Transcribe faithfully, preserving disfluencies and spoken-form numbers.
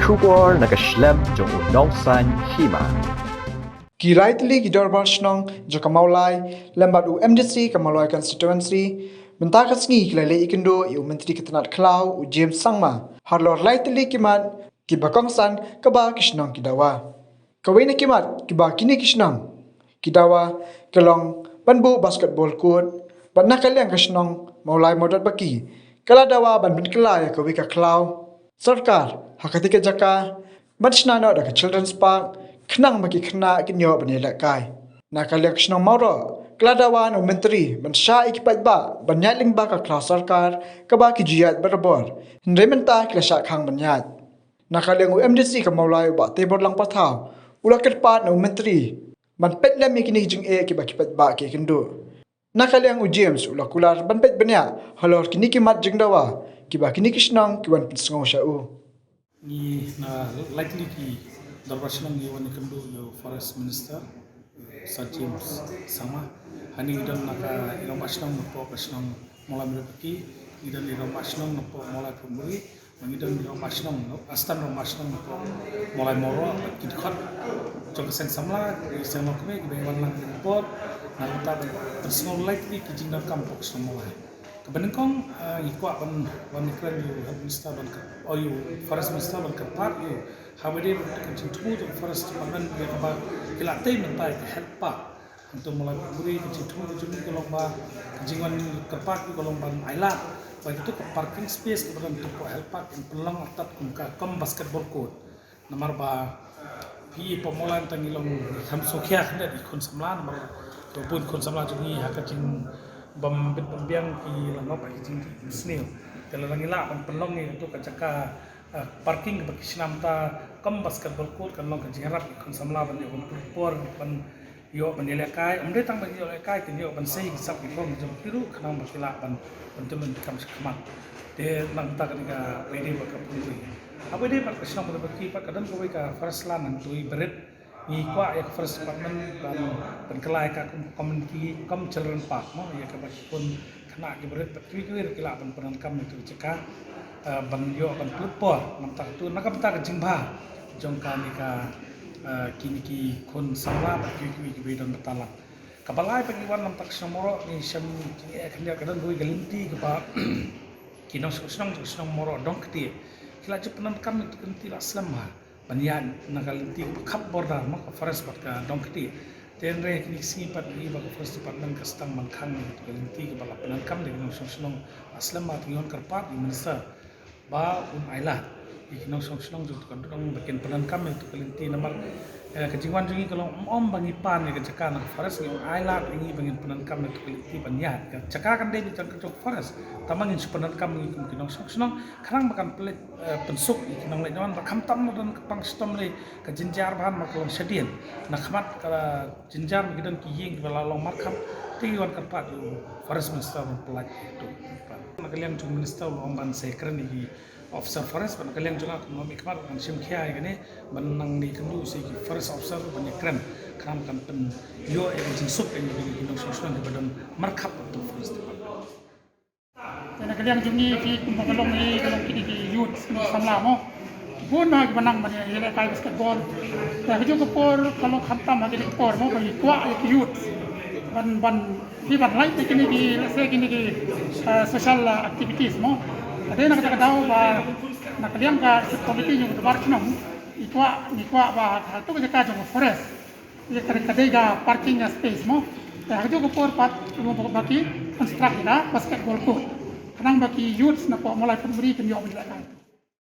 Khubor na ka shlem jong u nongsan hima. Ki lai tylli ki dorbar shnong jong ka Mawlai lem bad u M D C ka Mawlai constituency, mynta ka sngi ki la leit ïakynduh ïa u Myntri ka tnat khlaw u James Sangma halor lai tylli ki mat kiba kongsan kaba ki shnong ki dawa. Kawei na ki mat kiba kine ki shnong ki dawa ka long ban buh basketball court, bad na ka liang ka shnong Mawlai Mawdatbaki ka la dawa ban pynkylla ïa kawei ka khlaw sorkar ha katei ka jaka ban shna noh da ka Children's Park, khnang ba ki khynnah kin ïoh ban ïalehkai. Na ka liang ka shnong Mawroh ka la dawa na u Myntri ban shah ïa ki paidbah ban ïaid lyngba ka khlaw sorkar kaba ki ju ïaid barabor, hynrei mynta ki la shah khang ban ïaid. Na ka liang u M D C ka Mawlai u Bah Teibor Langpathaw u la kyrpad na u Myntri ban peit lem ïa kine ki jingeh kiba ki paidbah ki ïakynduh. Na ka liang u James u la kular ban peit bniah halor kine ki mat jingdawa kiba kine ki shnong ki wan pynsngew sha u. Ngi na lai tylli ki dorbar shnong ngi wan ïakynduh ïa u Forest Minister, Sir James Sangma. Hangne ngi don na ka i rangbah shnong napoh ka shnong Mawlai Mawdatbaki, ngi don i rangbah shnong napoh Mawlai Photbury, ngi don i rangbah shnong, no, assistant rangbah shnong napoh Mawlai Mawroh, bad ki dkhot jong ka seng samla, ki seng longkmie kiba wan lang ha kane ka por, na ka bynta ban pynsngew lai tylli ki jingdonkam hapoh ka shnong Mawlai. Kaba nyngkong, eh, ngi kwah ban, ban ïakren ïa u Health Minister ban kyrp-, oh, ïa u Forest Minister ban kyrpad ïa u, ha kaba ïadei bad ka jingthmu jong u Forest Department ïa kaba ki la tei mynta ïa ka health park. Hangto Mawlai Photbury, ka jingthmu ka jong ngi ka long ba ka jingwan kyrpad ka long ban ailad ba kito ka parking space kaba don hapoh health park kin pynlong artat kum ka, kum basketball court. Namar ba phi i hapoh Mawlai mynta ngi long, ngi kham sngewkhia khyndiat ki khun samla, namar ba bun khun samla jong ngi ha ka jingbym bit bym biang ki la nop ha ki jingsniew. Te lada ngi lah ban pynlong ïa kato ka jaka, eh, parking kaba ki shna mynta kum basketball court, kan long ka jingïarap ïa ki khun samla ban ïoh ban pynlong por ban ïoh ban ïalehkai, ym dei tang ban ïoh lehkai, kin ïoh ban sei ki sap ki phong jong ki ruh, khnang ba ki lah ban, ban pynlong kam shakhmat. Te na ka bynta kane ka, kaba ïadei bad ka Photbury. Kaba ïadei bad ka shnong Mawdatbaki pat ka don kawei ka forest land hangto i Barit. Ngi kwah ïa ka Forest Department ban, ban kylla ïa ka kum community, kum children park mo, ïa kaba ki khun khynnah ki barit bad kiwei kiwei ruh ki lah ban pyndonkam ïa kato ka jaka, eh, ban ïoh ban pynlut por. Na ka bynta kato, na ka bynta ka jingbha jong kane ka, eh, kine ki khun samla bad kiwei kiwei kiba don bynta lang. Kaba lai ba ngi wan na ka bynta ka shnong Mawroh, ngi shem jingeh khyndiat, ka don kawei ka lynti kaba ki nongshong shnong jong ka shnong Mawroh Dongktieh ki la ju pyndonkam ïa kato ka lynti la slem bha ban ïaid na ka lynti kaba khap border mo, ka forest bad ka Dongktieh. Te hynrei kine ki sngi pat ngi i ba ka Forest Department ka sdang ban khang ïa kato ka lynti kaba la pyndonkam da ki nongshong shnong la slem bha. Te ngi wan kyrpad ïa u Minister ba un ailad ïa ki nongshong shnong jong kato ka dong ba kin pyndonkam ïa kato ka lynti, namar, eh, ka jingwan jong ngi ka long ym, ym ba ngi pan ïa ka jaka na ka forest, ngi wan ailad ïa ngi ba ngin pyndonkam ïa kato ka lynti ban ïaid. Ka jaka kan dei beit jong ka jong ka forest, tangba ngin shu pyndonkam ïa ngi kum ki nongshong shnong, khnang ba kan pynleit, eh, pynsuk ïa ki nongleit nongwan, ba khamtam la don ka pang shitom lei, ka jynjar ba han ma ka long shadien. Na khmat ka jynjar ma ki don ki ïing kiba la long markhap, te ngi wan kyrpad ïa u Forest Minister ban pynlait ïa kato. Na ka liang jong u Minister u la ong ban sa ïakren ïa ki officer forest, bad na ka liang jong nga kum u nongmihkhmat ngan shim khia ïa kane, ban nang ïakynduh sa ïa ki forest officer ban ïakren, khnang ba kan pynïoh ïa ka jingsuk ïa ngi ki nongshong shnong kiba don markhap bad u Forest Department. Te na ka liang jong ngi ki, kumba ka long ngi, ka long kine ki youth, ki samla mo. Bun ha kiba nang ban ïalehkai basketball. Te ha kajuh ka por ka long khamtam ha kine ki por mo, ba ngi kwah ïa ki youth ban, ban, ki ban lait ïa kine ki, let's say, kine ki, eh, social, eh, activities mo. Ka dei na kata ka daw ba na ka liang ka executive committee jong ka dorbar shnong, ngi kwah, ngi kwah ba ha kato ka jaka jong ka forest, ïa ka, ka dei ka parking space mo. Te ha kajuh ka por pat ruh ba ki construct ïa ka basketball court, khnang ba ki youths napoh Mawlai Photbury kin ïoh ban lehkai.